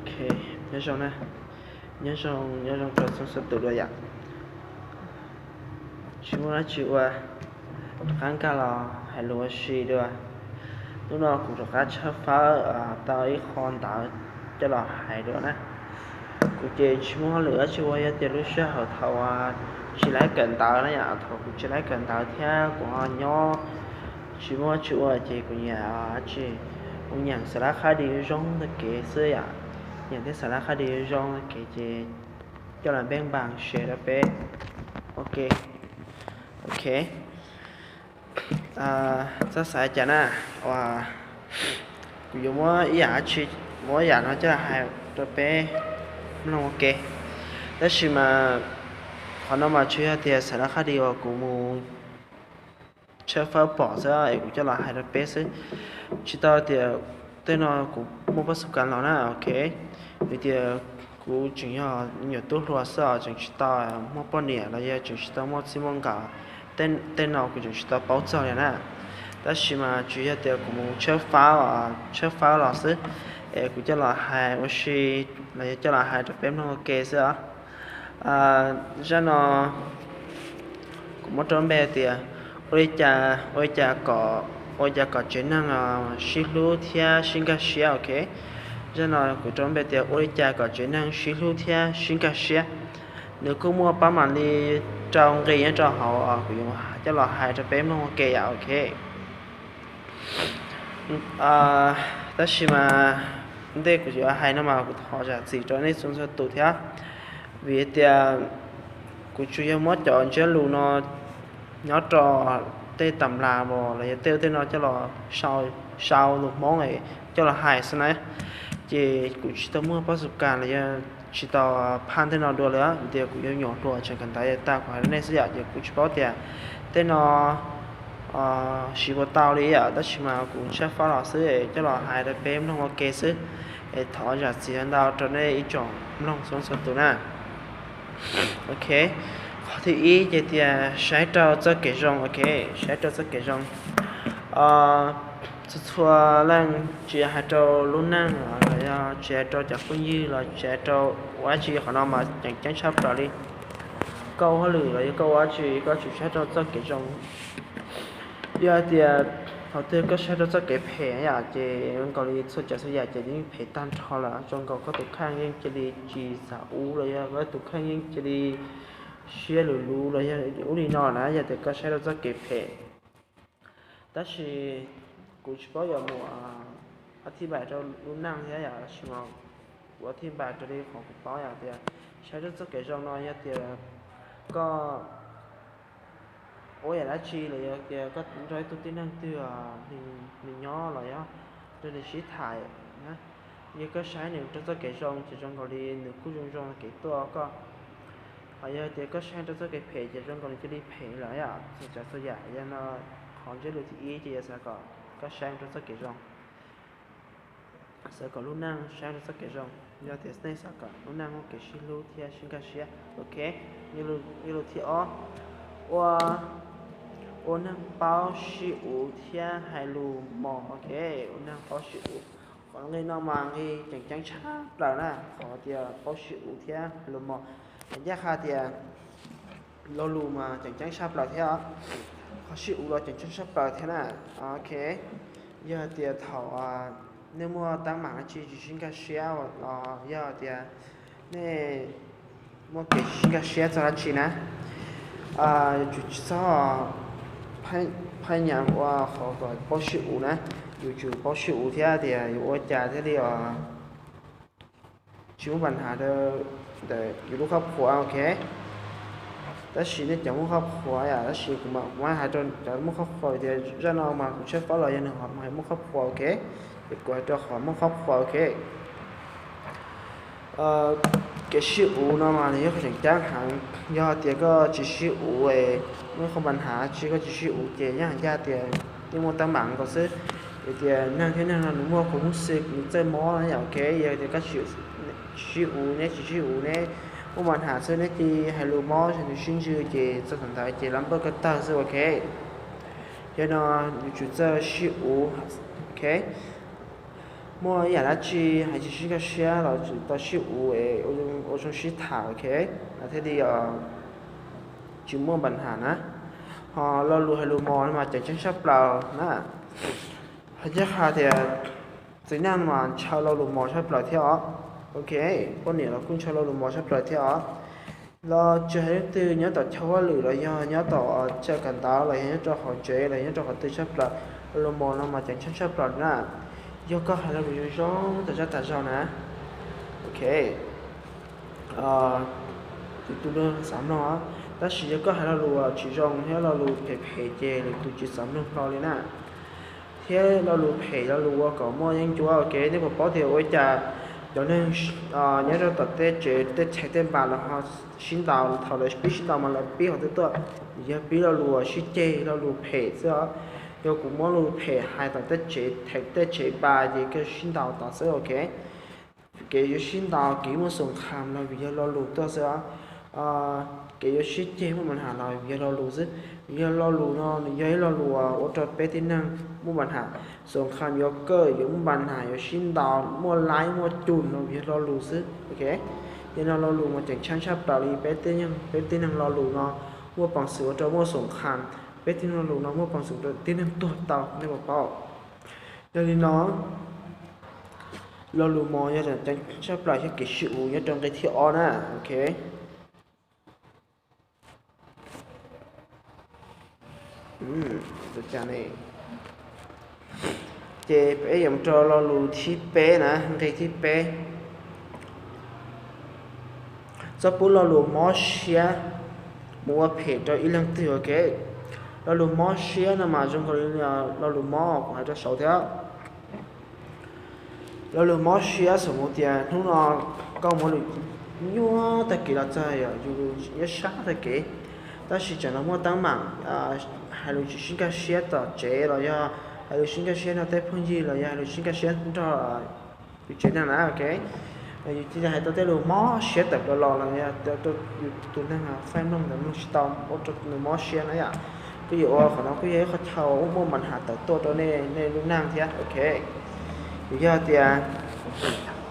Ok, nyob zoo na, nyob zoo, nyob zoo rau txhua txhua tus dua yom. Tsis muaj dab tsi ua, rov qab nkag los hais lus ua si dua. Hnub no kuv rov qab tshawb fawb tau ib qho ntawv coj los hais dua na. Kuv ces tsis muaj hauj lwm dab tsi ua, yog tias lub sij hawm thaum tsis laib kawm ntawv na yom, thaum kuv tsis laib kawm ntawv thiab kuv ho nyob tsis muaj dab tsi ua ces kuv nyiam tsis, kuv nyiam xav lab qab di zoo tag kev xwb yom. Nyiam thiab xav lab qab di zoo tag kev ces coj los npeej npas share rau peb. Ok, ok. Txhob xav cas na, uas kuv yuav muab ib yam dab tsi, muab ib yam no coj los hais rau peb mloog ua ke. Tab sis mas qhov no mas tsuas yog tias xav lab qab di uas kuv mus tshawb fawb pom xwb es kuv coj los hais rau peb xwb. Tsis tau tias tej no kuv muaj pob xu kas los na, ok. Vim tias kuv tseem yog me nyuam tub hluas xwb os, tseem tsis tau muaj poj niam los yog tseem tsis tau muaj txij muaj nkawm, tej no kuv tseem tsis tau paub txog li na. Tab sis mas tsuas yog tias kuv mus tshawb fawb, tshawb fawb los xwb, es kuv coj los hais ua si los yog coj los hais rau peb mloog ua ke xwb os. Zaj no kuv muab rau npe tias ua li cas, ua li cas kom, ua li cas kom tsev neeg sib hlub thiab sib nkag siab, ok. Zaj no kuv rau npe tias ua li cas kom tsev neeg sib hlub thiab sib nkag siab. Nws kuj muaj pab mam li rau nqi nyob rau hauv, kuv yuav coj los hais rau peb mloog ua ke yom, ok. Tab sis mas ntej kuv yuav hais no mas kuv thov zam txim rau nej txhua txhua tus thiab, vim tias kuv tsuas yog muab cov ntsiab lus no nyob rau tej tam las los yog tej tej no coj los sau lus Hmoob coj los hais xwb na, ces kuv tsis tau muaj pob xu kas los yog tsis tau phaj tej no dua li, vim tias kuv yog nyuam hluas tseem kawm ntawv tag, kuv hais rau nej xwb yom, ces kuv tsis paub tias tej no siv puas tau li yom, tab sis mas kuv tshawb fawb los xwb es coj los hais rau peb mloog ua ke xwb, es thov zam txim ntau rau nej ib tsoom mloog txhua txhua tus na. Ok, qhov thib ib ces tias saib rau txoj kev zoo, ok, saib rau txoj kev zoo. Txhua txhua leej tsis hais rau lub neej los yog tsis hais rau cov phooj ywg los tsis hais rau ua dab tsi, qhov no mas tseem ceeb tshaj plaws li. Koj ua hauj lwm los yog koj ua dab tsi koj tsum saib rau txoj kev zoo. Yog tias thaum twg koj saib rau txoj kev phem yom, ces zoo nkaus li txhua tsav txhua yam ces yeej phem tag nrho lawm, zoo nkaus koj tus kheej yeej cia li tsis xav ua los yog koj tus kheej yeej cia li siab luv luv los yog ub li no na, yog tias koj saib rau txoj kev phem. Tab sis kuv tsis paub yuav mus a thib npais rau lub neej thiab yom, tab sis mas kuv a thib npais raws li qhov kuv paub yom tias saib rau txoj kev zoo no yog tias koj ua yam dab tsi los yog tias koj nrog ib tug tib neeg twg nws nyob los yog nrog nws sib tham na, yog koj saib nws rau txoj kev zoo ces zoo nkaus li nws kuj zoo zoo kev tuaj koj. Ho yog tias koj saib rau txoj kev phem ces zoo nkaus nws cia li phem lawm yom. Txhua tsav txhua yam yog no, qhov ntsiab lus thib ib ces yog xav kom koj saib rau txoj kev zoo, xav kom lub neej saib rau txoj kev zoo. Yog tias nej xav kom lub neej muaj kev sib hlub thiab sib nkag siab, ok. Ntsiab lus thib ob, ua, ua neeg paub sib uv thiab hais lus mos, ok. Ua neeg paub sib uv, qhov nqi no mas nqi tseem ceeb tshaj plaws na, qhov tias paub sib uv thiab hais lus mos. Ncaj qha tias lo lus mas tseem ceeb tshaj plaws thiab, qhov sib uv los tseem ceeb tshaj plaws thiab na, ok. Yog tias thaum nej muaj teeb meem dab tsi tsis sib nkag siab los yog tias nej muaj kev tsis sib nkag siab txog dab tsi na, yuav tsum tsis txhob phaj nyas ua qhov kom paub sib uv na. Yuav tsum paub sib uv thiab tias yuav ua cas thiaj li tsis muaj pab nhav ntawm yus lub khab khuav, ok. Tab sis nej cov muaj khab khuav yom, tab sis kuv mam hais rau cov muaj khab khuav tias zaj no mas kuv tshawb paub los yog nws ho muaj khab khuav, ok. Ces kuv hais rau qhov muaj khab khuav, ok. Kev sib uv no mas nws yog qhov tseem ceeb heev. Yog tias koj tsis sib uv, muaj qhov pab nhav tsis koj tsis sib uv ces yeej hais ncaj tias yeej muaj teeb meem nkaus xwb. Vim tias neeg thiab neeg no nws muaj qhov lub xwm nws txawj mob yom, ok. Yog tias koj tsis sib uv, neb tsis sib uv, neb muaj pab nhav xwb neb cia li hais lus mob nws sib ntsws ces txog thaum ntawd ces lab npawj koj tawg xwb, ok. Yog no yuav tsum txawj sib uv, ok. muaj ib yam dab tsi hais tsis sib nkag siab los tau sib uv, ua zoo sib tham, ok, thiaj li tsis muaj npa nham na. Ho lo lus hais lus mos no mas ceev tsheej tshaj plaws na. Hais tias txiv neej mas ntshaw lo lus mos tshaj plaws thiab os. Ok, poj niam los kuj ntshaw lo lus mos tshaj plaws thiab os. Los tsis hais leej twg nyob tom chaw hauj lwm los yog nyob tom chaw kawm ntawv los yog nyob rau hauv tsev los yog nyob rau qhov twg tshaj plaws, lo lus mos no mas ceev tsheej tshaj plaws na. Yog koj hais lo lus zoo zoo tas zaj tas zog na, ok, tus tub xav mloog, tab sis yog koj hais lo lus tsis zoo thiab lo lus phem phem ces lwm tus tsis xav mloog hlo li na. Thiab lo lus phem lo lus ua kom muaj yeeb ncuab, ok, nej puas paub tias ua cas cov neeg nyob rau tom tej tsev tej chaw tej npas los ho sib ntaus, thaum lawv pib sib ntaus mas lawv pib qhov twg tuaj? Yog pib lo lus sib ceg lo lus phem xwb os. Yog kuv muab lus phem hais tom tej tsev, tej tsev npas ces kawg sib ntaus tod xwb, ok. Kev yuav sib ntaus kev muaj xoom kham los vim yog lo lus tuaj xwb os. Kev yuav sib ceg muaj npa nham los vim yog lo lus xwb. Vim yog lo lus no nws yog ib lo lus ua rau peb tib neeg muaj npa nham, xoom kham yuav kawg, yuav muaj npa nham, yuav sib ntaus, muaj laib muaj cum los vim yog lo lus xwb, ok. Yog no lo lus mas ceev tsheej tshaj plaws li. Peb tib neeg, peb tib neeg lo lus no muaj peev xwm ua rau muaj xoom kham, peb tib neeg lo lus no muaj peev xwm ua rau tib neeg tuag tau, nej puas paub? Yog li no lo lus mos yog ceev tsheej tshaj plaws thiab kev sib uv nyob rau nqe thib ob na, ok. Ces peb yuav mus rau lo lus thib peb na, nqe thib peb. Txhob pub lo lus mob siab mus ua phem rau ib leej twg, ok. Lo lus mob siab no mas zoo nkaus li lo lus mob kuv hais rau saud thiab. Lo lus mob siab xav mus tias hnub no koj muaj lus nyuaj tag kev los txog yus yuav sab tag kev, tab sis tseem los muaj teeb meem hais lus tsis sib nkag siab tom tsev los yog hais lus sib nkag siab nrog tej phooj ywg los yog hais lus sib nkag siab nrog yus tsev neeg na, ok. Yus cia li hais tau tej lus mob siab tawm plaws los los yog yus tus neeg faib mloog ntawd mloog tsis tau ua rau nws mob siab na yom. Kuj yuav ua qhov no kuj yog ib qho chaw muaj npa nham tawm tuaj rau nej, nej lub neej thiab, ok. Yus yog tias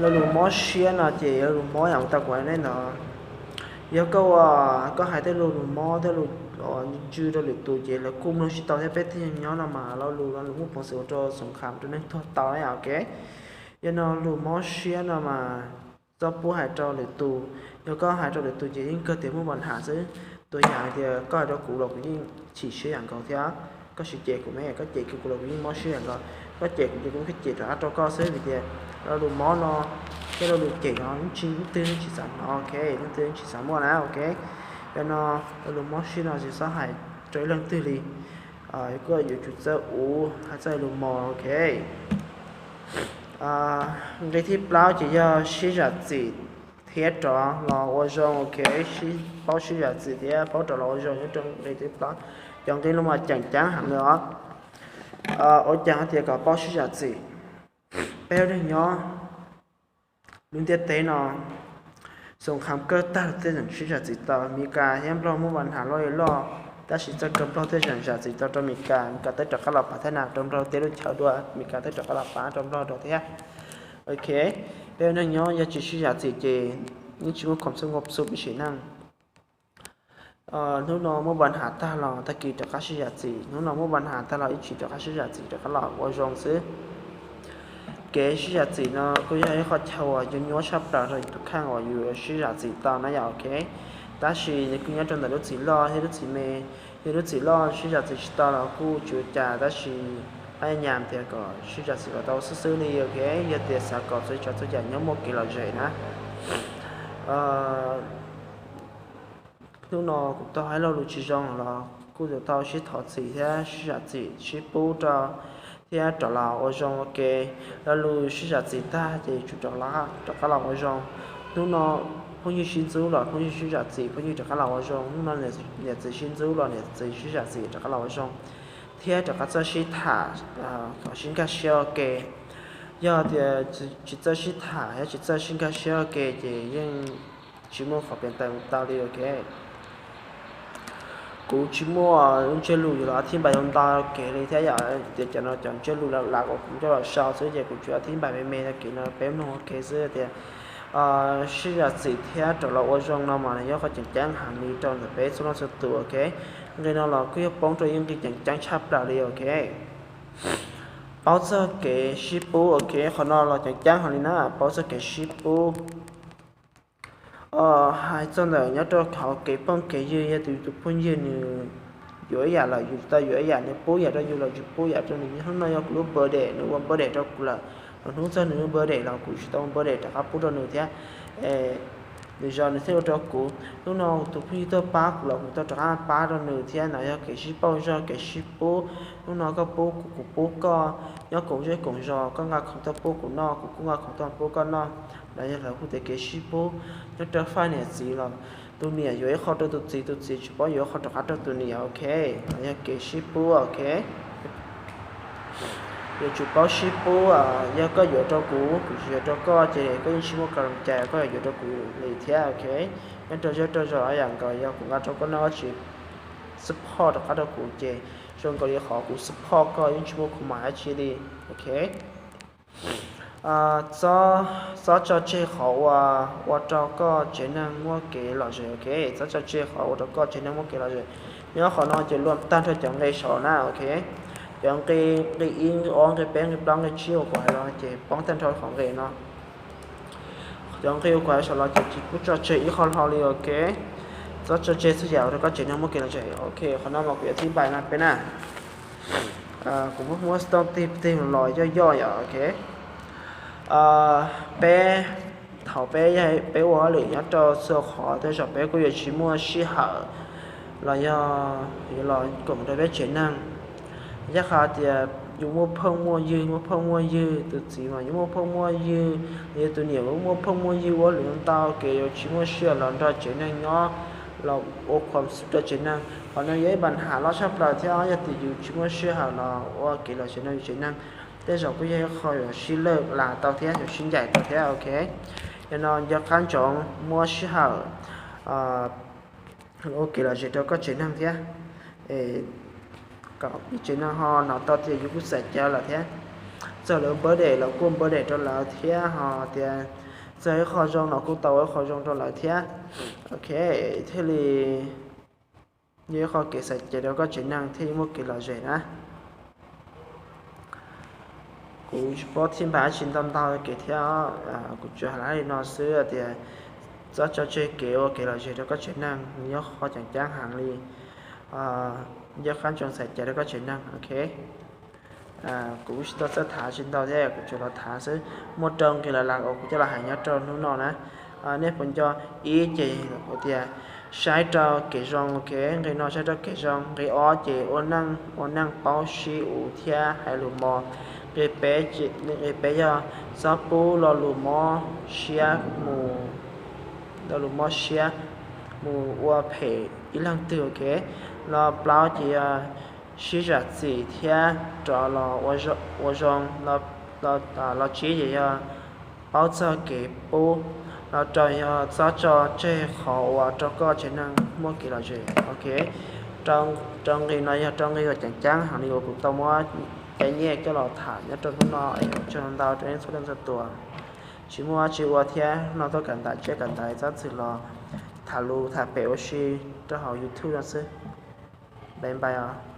lo lus mob siab no ces lo lus mob yam tau kuv hais nej no. Yog koj ua, koj hais tej lo lus mob tej lus ntsws rau lwm tus ces lawv kuj mloog tsis tau thiab. Peb tib neeg nyob no mas lo lus no lus muaj peev xwm ua rau xoom kham rau neeg tuag tau na yom, ok. Yog no lus mob siab no mas txhob pub hais rau lwm tus. Yog koj hais rau lwm tus ces yeej kawg tias muaj npa nham xwb. Tus yam hais tias koj hais rau kuv los kuv yeej chim siab yam nkaus thiab. Koj sim cem kuv me, koj cem kuv los kuv yeej mob siab yam nkaus. Koj cem kuv ces kuv yeej cem rov qab rau koj xwb vim tias lo lus mob no thiab lo lus cem no leej twg yeej tsis xav hnov, ok, leej twg yeej tsis xav muaj na, ok. Yog no lo lus mob siab no tsis txhob hais rau ib leej twg li. Koj yuav tsum txawj uv hais txoj lus mos, ok. Nqe thib plaub ces yog sib zam txim thiab rov los ua zoo, ok. Paub sib zam txim thiab paub rov los ua zoo nyob rau nqe thib plaub. Cov nqe no mas ceem ceeb heev li os. Ua cas tias kom paub sib zam txim? Peb ua neeg nyob lub ntiaj teb no, xoom kham kawg tag tej zeem sib zam txim tau. Meskas thiab Nplog muaj npa nham loj li loj, tab sis txoj kawg Nplog tej zeem zam txim tau rau Meskas, Meskas twb rov qab los pav thaj nam rau Nplog tej lub chaw dua, Meskas twb rov qab los pav rau Nplog dua thiab. Ok, peb ua neeg nyob yog tsis sib zam txim ces yeej tsis muaj khoom xub nkaus xub peb sim neej. Hnub no muaj npa nham tag los tag kis rov qab sib zam txim, hnub no muaj npa nham tag los ib chim rov qab sib zam txim rov qab los ua zoo xwb. Kev sib zam txim no kuj yog ib qho chaw uas nyuaj nyuaj tshaj plaws rau yus tus kheej uas yus sib zam txim tau na yom, ok. Tab sis nws kuj nyob rau ntawm lub txim loj thiab lub txim me. Yog lub txim loj sib zam txim tsis tau los kuj tsis ua cas, tab sis pab nyam tias kom sib zam txim kom tau xwb xwb li, ok. Yog tias xav kom txhua tsav txhua yam nyob muaj kev lom zem na. Hnub no kuv tau hais lo lus tsis zoo los kuj yuav tau sib thov txim thiab sib zam txim sib pub rau thiab rov los ua zoo ua ke. Lo lus sib zam txim tag ces tsum rov qab los ua zoo. Hnub no phooj ywg sib ntxub los phooj ywg sib zam txim phooj ywg rov qab los ua zoo. Hnub no niam txiv sib ntxub los niam txiv sib zam txim rov qab los ua zoo thiab rov qab txawj sib tham kom sib nkag siab ua ke. Yog tias tsis txawj sib tham thiab tsis txawj sib nkag siab ua ke ces yeej tsis muaj qhov piav tawm tau li, ok. Kuv tsis muaj lub ntsiab lus yuav los thib npais ntau kev li thiab yom, tias cov no cov ntsiab lus lam lam kom kuv coj los sau xwb ces kuv tsuas thib npais me me tag kev no peb mloog ua ke xwb tias sib zam txim thiab rov los ua zoo no mas nws yog qhov ceeb ceeb heev li rau ntawm peb txhua leej txhua tus, ok. Nqe no los kuj yog poob rau ib nqe ceeb ceeb tshaj plaws li, ok. Paub txog kev sib pub, ok, qhov no los ceeb ceeb heev li na, paub txog kev sib pub. Hais txog ntawm nyob rau hauv kev phooj kev ywg, yog tus tus phooj ywg nws yuav ib yam los yus tsis tau yuav ib yam, nws pub yam rau yus los yus pub yam rau nws. Hnub no yog kuv lub birthday, nws ua birthday rau kuv lawm, los hnub txog nws lub birthday los kuv tsis tau ua birthday rov qab pub rau nws thiab. Nws zoo nws thiaj ua rau kuv. Hnub no tus phooj ywg tuaj pab kuv los kuv tau rov qab pab rau nws thiab. No yog kev sib pauj zog kev sib pub. Hnub no koj pub kuv, kuv pub koj, nyob koom zej koom zos, koj nqa khoom tuaj pub kuv noj, kuv kuj nqa khoom tuaj pub koj noj. No yog lawv hu tias kev sib pub. Nyob rau faj niam txiv los tus niam yuav ib qho rau tus txiv, tus txiv tsis paub yuav ib qho rov qab rau tus niam, ok. No yog kev sib pub, ok. Yuav tsum paub sib pub, yog koj yuav rau kuv, kuv tsis yuav rau koj ces koj yeej tsis muaj ka lom cai koj yuav rau kuv li thiab, ok. Nyob rau zej rau zos yam nkaus, yog kuv nqa rau koj noj koj tsis support rov qab rau kuv ces zoo nkaus li qhov kuv support koj yeej tsis muaj khuv mas dab tsi li, ok. Txhob tso tseg qhov uas ua rau koj tsev neeg muaj kev lom zem, ok. Txhob tso tseg qhov ua rau koj tsev neeg muaj kev lom zem. Nyob qhov no ces luam tag nrho cov nqe saud na, ok. Cov nqe, nqe ib, nqe ob, nqe peb, nqe plaub, nqe tsib uas kuv hais los ces poob tag nrho qhov nqe no. Cov nqe uas kuv hais saud los ces tsis pub tso tseg ib qho hlo li, ok. Txhob tso tseg txhua yam ua rau koj tsev neeg muaj kev lom zem, ok. Qhov no mas kuv yuav thib npais no peb na. Kuv muab muab stooj tig tig los yoj yoj yom, ok. Peb, thaum peb, peb ua hauj lwm nyob rau txhua qhov tej zaum peb kuj yuav tsis muaj sij hawm los yog yuav los koom rau peb tsev neeg. Yog hais tias yus muaj phooj muaj ywg, muaj phooj muaj ywg, tus txiv mas yus muaj phooj muaj ywg, yus tus niam muaj phooj muaj ywg, ua hauj lwm ntau kev yuav tsis muaj sij hawm los nrog tsev neeg nyob, los ua khuam xub rau tsev neeg. Qhov no yog ib npa nham loj tshaj plaws thiab, yog tias yus tsis muaj sij hawm los ua kev lom zem rau yus tsev neeg, tej zaum kuj yog ib qho yuav sib laj las tau thiab, yuav sib ncaim tau thiab, ok. Yog no nco qab ntsoov muab sij hawm ua kev lom zem rau koj tsev neeg thiab, kom peb tsev neeg ho hnov tau tias yus kuj xav cav lawm thiab. Txog lawv birthday los kuj birthday rau lawv thiab, ho tias txog ib qho zoo los kuj tau ua ib qho zoo rau lawv thiab, ok. Thiaj li yog ib qho kev xav cav rau koj tsev neeg thiaj muaj kev lom zem na. Kuv tsis paub thib npais dab tsi ntau ntau kev thiab, kuv tsuas hais li no xwb tias txhob tso tseg kev ua kev lom zem rau koj tsev neeg, nws yog qhov ceeb ceeb heev li, nco qab ntsoov xav cav rau koj tsev neeg, ok. Kuv tsis tau txawj tham tsis ntau thiab, kuv tsuas los tham xwb. Muaj rau nqe lawm las uas kuv coj los hais nyob rau hnub no na. Nej puas nco? Ib ces hais tias saib rau kev zoo, ok, nqe no saib rau kev zoo. Nqe ob ces ua neej, ua neej paub sib uv thiab hais lus mos. Nqe peb, nqe peb yog txhob pub lo lus mob siab mus, lo lus mob siab mus ua phem ib leej twg, ok. Lo plaub ces yog sib zam txim thiab rov los ua zoo. Lo tsib ces yog paub txog kev pub. Lo rau yog txhob tso tseg qhov uas rau koj tsev neeg muaj kev lom zem, ok. Rau nqe no yog rau nqe uas ceeb ceeb heev li uas kuv tau muab cov nyiaj coj los tham nyob rau hnub no es ua tsaug ntau rau nej txhua leej txhua tus. Tsis muaj dab tsi ua thiab, no tuaj kawm ntawv tsiab kawm ntawv, txhob txwm los tham lus tham pem ua si rau hauv YouTube no xwb. Bye bye os.